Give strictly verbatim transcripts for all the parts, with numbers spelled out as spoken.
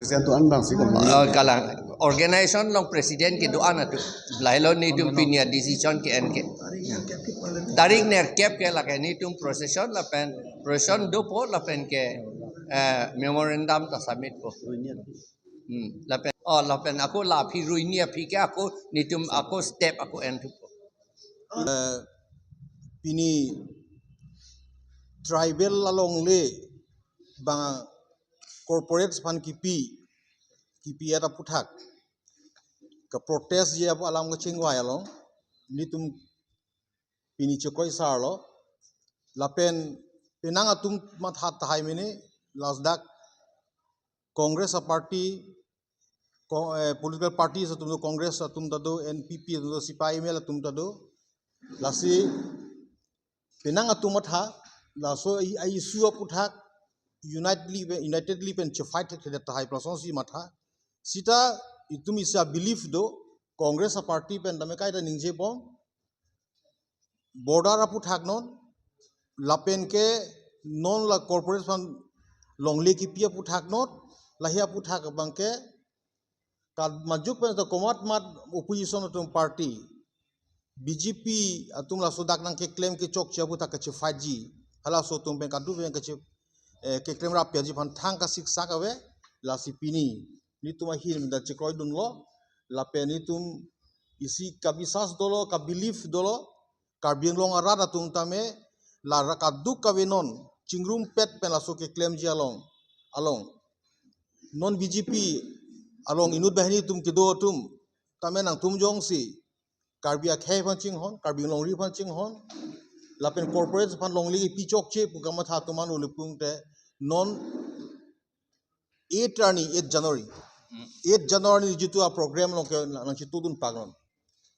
President to an bang si kami. Oh, kalang. Organization along president kedo-an atum. Lahelo netum pini a-decision ke-en ke. Tarik nerkep ke lake netum procession lapen procession dopo lapen ke, eh, memorandum ta submit po. Hmm, lapen, oh, lapen ako la aphi ruini aphi ke ako netum ako step ako en thupo. Eh, pini tribal alongle bang corporates aphan kipi, kipi-et aputhak ke-protest-ji apu alam kachingvai along netum pini chekoi sarlo. Lapen penang atum matha tahai mene, lasi dak Congress a-party, ko-, eh, political parties atum do, Congress atum ta do, N P P atum do, C P I M L atum ta do. Lasi penang atum matha, laso i, i issue aputhak unitedly, unitedly pen che-fight thekthedet tahai pu lasonsi matha. Seta itum isi a-belief do, Congress a-party pen tame kaita ningjebom, border aputhak non, lapen ke non la corporates aphan longle kipi aputhak non, lahei aputhak abang ke, ka majok pen ta komat mat opposition atum party, B J P atum laso dak nangkeklem kechokche aputhak kache-fight-ji, halaso atum pen kadu pen kache, eh, keklem rap-ji aphan thang kasiksak ave. Lasi pini netum ahin ta chekroidunlo, lapen netum isi kabisas dolo, ka-belief dolo, Karbi Anglong arat atum tame la ra kaduk kave non chingrumpet pen laso keklemji along, along non B J P along inut banghini atum kedo atum tame nangtum jongsi Karbi akhei aphan chinghon, Karbi longri aphan chinghon, lapen corporates aphan longle kipi chokche pu kamatha atum an uli pungte non eight arni, eight January. Hmm. Eight January jitu a-program along ke nang, nangchitudun paknon.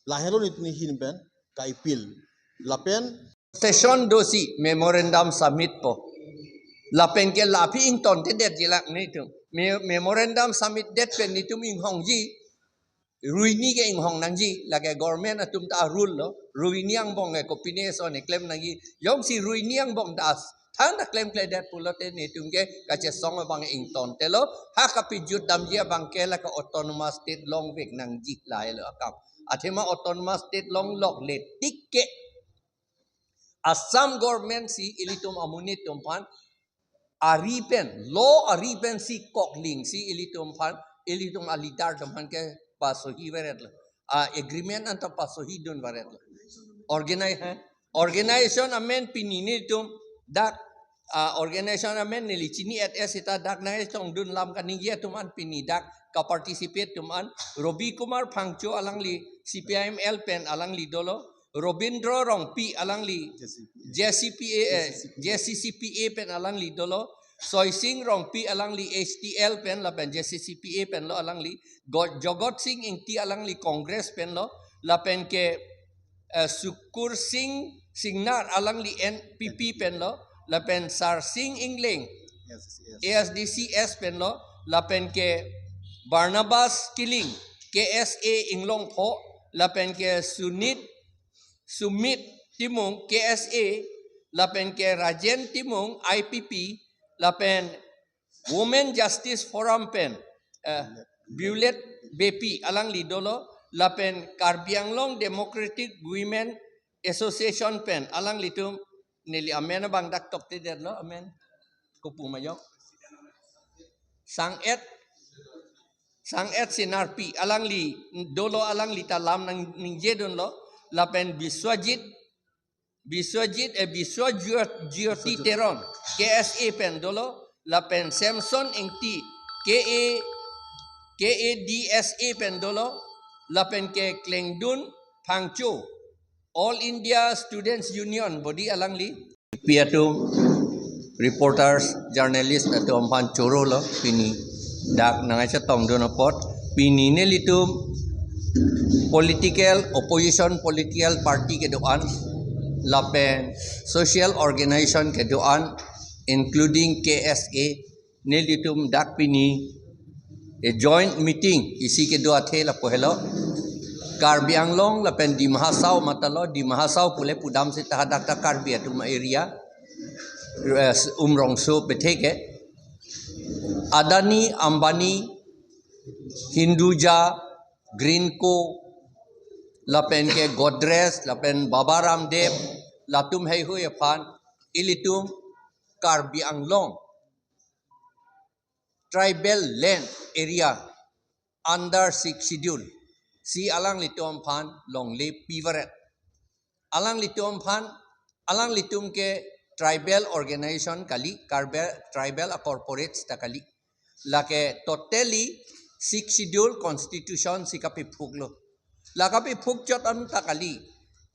Lahelo netum ahin pen ka-appeal. Lapen session dosi memorandum submit po. Lapen ke la aphi ingtontedetji lake netum. Me-, memorandum submit det pen netum inghongji. Ruini ke inghong nangji, lake government atum ta a-rule lo, ruini angbong ke kopine ason keklem nangji, jongsi ruini angbong ta as-, than ta klemkledet pulote netum ke kachesong abang ingtontelo, ha kapejut damji abang ke lake autonomous state longvek nangji lahelo akam. Athema autonomous state longlokle tik ke Assam government si ilitum amonit atum aphan ari pen, law ari pensi koklingsi ilitum aphan, ilitum a-leader atum aphan ke pasohi varetlo. A-agreement anta pasohidun varetlo. Organi-, eh? Organization amen pini netum dak, ah, organization amen neli chini-et-e seta dak nangchongdun lam kaningje atum an pini dak ka-participate atum an Robi Kumar Phangcho alangli C P I M L pen alangli dolo. Robindro Rongpi alangli J C P A, eh, J C C P A pen alangli dolo. Soising Rongpi alangli H T L pen lapen J C C P A pen lo alangli. Go-, Jogot Sing Ingti alangli Congress pen lo. Lapen ke, eh, Sukur Sing Singnar alangli N P P pen lo. Lapen Sar Sing Ingleng A S D C S pen lo. Lapen ke Barnabas Killing K S A Inglongpho, lapen ke Sunit, Sumit Timung K S A, lapen ke Rajen Timung I P P, lapen Women Justice Forum pen, eh, Violet Beypi alangli dolo, lapen Karbi Anglong Democratic Women Association pen alanglitum neli amen abang dak toktedetlo, amen. Kopu ma jok. Sang-et, Sang-et Senarpi alangli dolo, alangli ta lam nang ningjedunlo, lapen Biswajit, Biswajit, eh, Biswajyot-, Jyoti Teron K S A pen dolo, lapen Samson Ingti K A, K A D S A pen dolo, lapen ke Klengdun Phangcho All India Students Union body alangli. Pi atum reporters, journalist atum aphan chorolo pini dak nangchetongdun apot. Pini nelitum political, opposition political party kedo-an lapen social organization kedo-an, including K S A, nelitum dak pini a joint meeting isi kedo athe lapu helo. Karbi Anglong lapen Dima Hasao matalo, Dima Hasao pule pudam seta hadak ta Karbi atum area, eh, Umrongso betheke. Adani, Ambani, Hinduja, Greenko, lapen ke Godrej, lapen Baba Ramdev, latum heihui aphan, ilitum Karbi Anglong tribal land area under Sixth Schedule si alanglitum aphan longle pivaret. Alanglitum aphan, alanglitum ke tribal organization kali, Karbi tribal a corporates ta kali. Lake totally Sixth Schedule constitution si kapiphuklo. La kapiphuk chot an ta kali.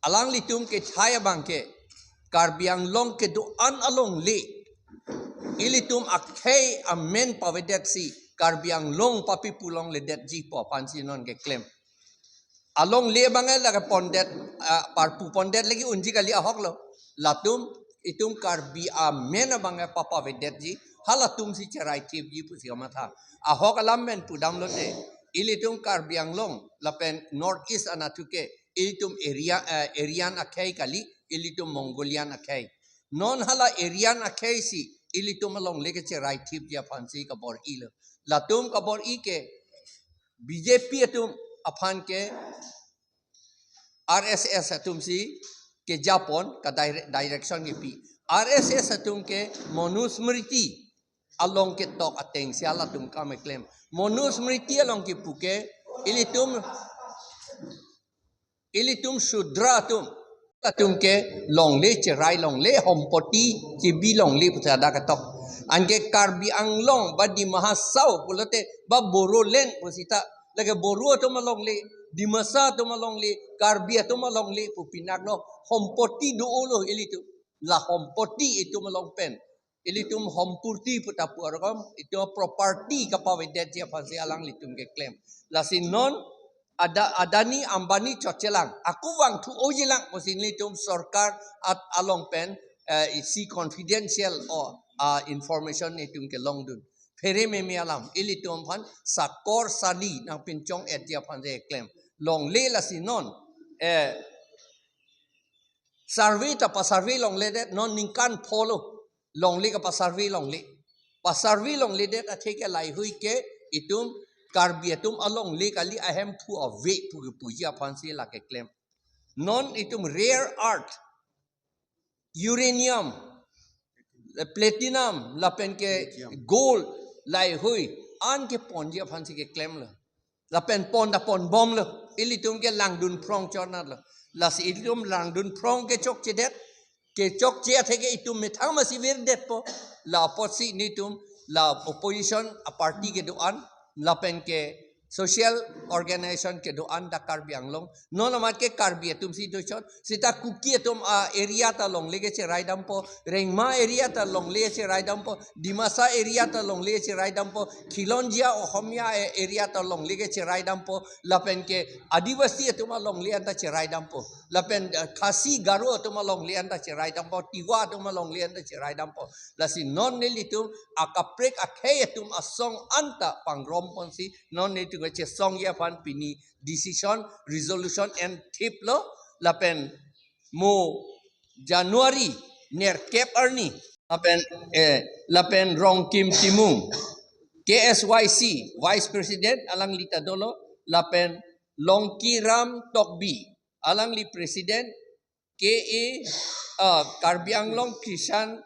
Alanglitum ke thai abang ke Karbi Anglong kedo-an alongle ilitum akhei amen pavedet si Karbi Anglong papipu longledetji pu aphan si non keklem. Alongle abang ke lake pondet, ah, parpu pondet lake unji kali ahok lo. Latum itum Karbi amen abang ke papavedetji, halatum si cheraithipji pusi kamatha. Ahok alam pen pudamlote, ilitum Karbi Anglong lapen North East anatthu ke ilitum area, eh, Aryan akhei kali, ilitum Mongolian akhei. Non hala Aryan akhei si ilitum alongle kecheraithipji aphan si kabor-ilo. Latum kabor-i ke B J P atum aphan ke R S S atum si kejapon ka dire-, direction kepi. R S S atum ke Manusmriti along ketok ateng si halatum kam keklem. Manusmriti along kepu ke ilitum, ilitum Shudra atum, atum ke longle cherai longle, hompoti chebi longle pusi hadak ketok. Anke Karbi Anglong ba Dima Hasao pulote ba Bodoland pusita, lake Bodo atum alongle, Dimasa atum alongle, Karbi atum alongle pu pinaklo, hompoti do-olo ilitum. La hompoti itum along pen ilitum hompurti pu ta pu arokom, itum property kapavedetji aphan si alanglitum keklem. Lasi non Ada-, Adani, Ambani chotchelang, ako vangthu-ojilang pusi nelitum sorkar at along pen, eh, isi confidential o, ah, information itum kelongdun. Phere meme alam, ilitum aphan sakor sali nangpinchong-etji aphan si keklem. Longle lasi non, eh, survey ta pasurvey longledet, non ningkan pholo longle kapasurvey longle. Pasurvey longledet athe ke laheihui ke itum Karbi atum alongle kali, ahemphu ave pu kepuji aphan si lake klem. Non itum rare earth, uranium, platinum, lapen ke gold, laheihui an keponji aphan si keklemlo. Lapen pon ta ponbomlo. Ilitum ke langdun phrong chornatlo. Lasi ilitum langdun phrong kechokchedet, kechokche athe ke itum methang masi virdetpo. La apotsi nelitum la opposition a party kedo-an, lapen ke social organization kedo-an dak Karbi Anglong. Non amat ke Karbi atum si dochot. Sita Kuki atum a-area ta longle kecheraidampo, Rengma area ta longle cheraidampo, Dimasa area ta longle cheraidampo, Khilonjia Ohomia a-, area ta longle kecheraidampo, lapen ke Adivasi atum alongle anta cheraidampo, lapen, eh, Khasi Garo atum alongle anta cheraidampo, Tiwa atum alongle anta cheraidampo. Lasi non nelitum akaprek akhei atum asong anta pangromponsi non nelitum kachesongji aphan pini decision, resolution enthiplo, lapen mo January nerkep arni, lapen, eh, lapen Rongkim Timung, K S Y C Vice President alangli ta dolo, lapen Longkiram Tokbi, alangli President, K A, ah, Karbi Anglong Kisan,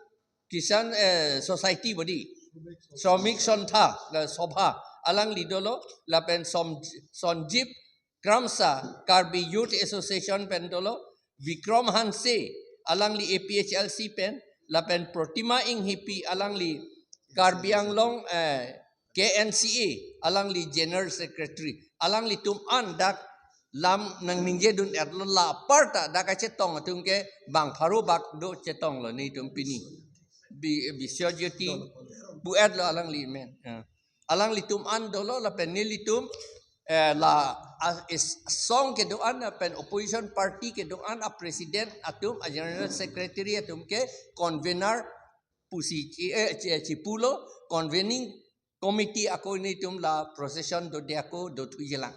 Kisan, eh, Society bodi, Shramik Santha, eh, Sabha, alangli dolo, lapen Som-, Sonjib Kramsa, Karbi Youth Association pen dolo, Bikram Hanse, alangli A P H L C pen, lapen Protima Inghipi, alangli Karbi Anglong, eh, K N C A, alangli General Secretary, alanglitum an dak lam nangningjedun-etlo, la apar ta dak kachetong atum ke bang pharo bak do chetonglo nelitum pini. Bi-, Biswajyoti pu-etlo alangli men. Ya. Alanglitum an dolo lapen nelitum, eh, la a-, is-, song kedo-an lapen opposition party kedo-an a president atum, a general secretary atum ke convener pusi chi-, eh, chi-, chipulo, convening committee ako nelitum la procession dode ako dothuijelang.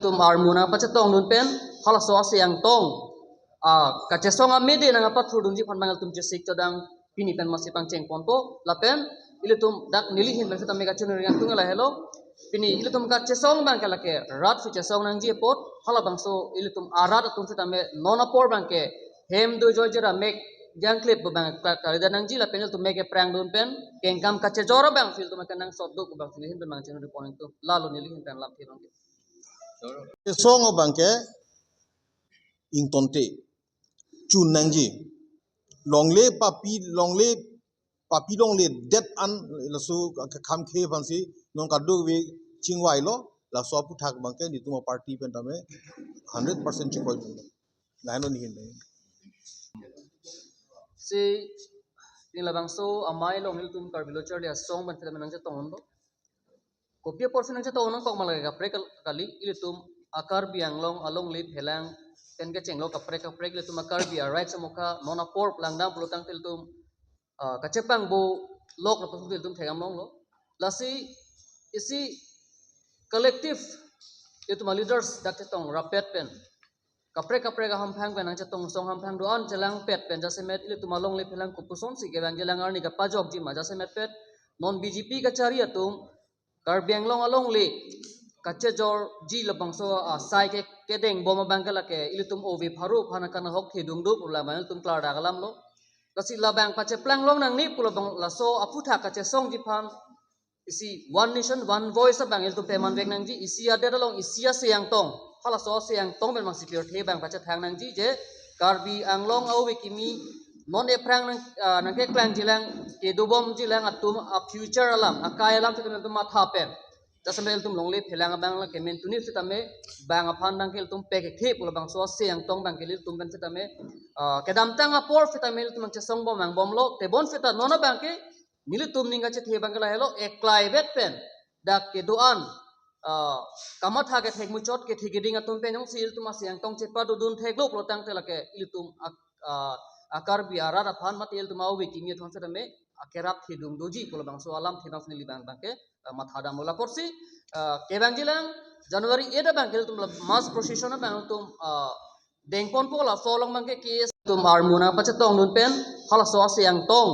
Tum armu nangpachetongdun pen, halaso ase angtong, ah, kachesong amede nangpathurdunji aphan abang ilitum chesik chodang pini pen masi pangchengponpo, lapen ilitum dak neli ahin pen setame kachiningri nangtung lahelo. Pini ilitum kachesong abangke lake rat si chesong nangji apot, halabangso ilitum arat atum setame non apor abangke hem do joy jera mek jangklip abang ka-, kalidet nangji lapen ilitum mek eprang dun pen kengkam kachejor abang si ilitum akenangsot do abang si neli ahin pen nangchiningri pon nangtung, lalo neli ahin pen lamthe abangke. Chesong abangke ingtonte chun nangji. Longle papi, longle papi longle det an laso ka-, kham khe aphansi non kadokave chingvailo, laso aphuthak abangke nelitum aparty pen tame hundred percent chikoi dun. Laino neli ahin. Si neli labangso amei along nelitum Karbi Lo Charli Asong pen film nangchetong unlo. Kopi apotsi nangchetong nangkok ma lake kaprek kal-, kali, ilitum a-Karbi Anglong alongle phelang pen kechenglo kaprek kaprek, ilitum a-Karbi a-rights amokha non apor langdam pulotangte ilitum, ah, kachepangbo lok lapuson ilitum thekdam longlo. Lasi isi collective ilitum a-leaders dak chetong rapet pen kaprek kaprek ahamphang pen nangchetong song hamphang do-an chelangpet pen jasemet ilitum alongle phelang kopusonsi kevang chelang arni kapajokji ma jasemet pet non B J P kachari atum Karbi Anglong alongle kachejorji labangso asai ke kedeng bom abangke lake ilitum ove pharo aphan akan ahok thedung do pu labang ilitum klardak alamlo. Lasi labang pacheplang long nangne pu labang laso aphuthak kachesongji aphan isi One Nation One Voice abang ilitum pemanvek nangji, isi adet along isi aseng tong, halaso aseng tong pen abangsi pirthe abang pachethang nangji je Karbi Anglong a-ove kimi non eprang nang, ah, nangkeklangji lang, kedobomji lang atum a-future alam, akai alam si ilitum matha pen, jasemet ilitum longle phelang abang lake mentuni setame bang aphan abangke ilitum pekekhe pu labangso aseng tong abangke ilitum pen setame, ah, kedamtang apor setame ilitum nangchesong bom angbomlo, tebon seta non abangke nelitum ning kachethe abangke lahelo, eklai vet pen dak kedo-an, ah, kamatha kethek muchot kethe keding atum pen jongsi ilitum aseng tong chepadodun theklo pulotangte lake ilitum a-, ah, a-Karbi arat aphan mate ilitum a-ove kimi atum setame akerap thedung doji pu labangso alamthe abangsi neli abang abangke, ah, mathadamlo. Lapusi, ah, kevangji lang January eight abangke ilitum la mass procession abang ilitum, ah, dengponpo, laso along abangke K S ilitum armu nangpachetongdun pen halaso aseng tong,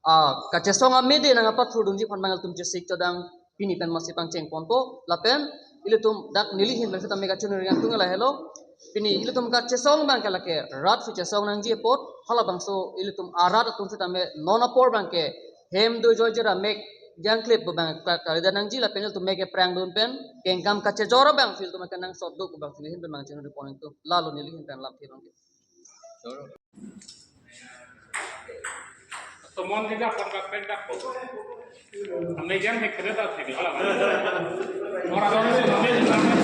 ah, kachesong amede nangpathurdunji aphan abang ilitum chesik chodang pini pen masi pangchengponpo lapen ilitum dak neli ahin pen setame kachiningri nangtung lahelo. Pini ilitum kachesong abangke lake rat si chesong nangji apot, halabangso ilitum arat atum setame non apor abangke hem do joy jera mek jangklip abang ka-, kalidet nangji lapen ilitum mek eprang dun pen kengkam kachejor abang si ilitum akenangsot do abang si neli ahin pen nangchiningri pon nangtung, lalo neli ahin pen lamthe abangke. Tomon tidak pon kaprek dak po. Kami jam hek kereta sini. Orang-orang sini.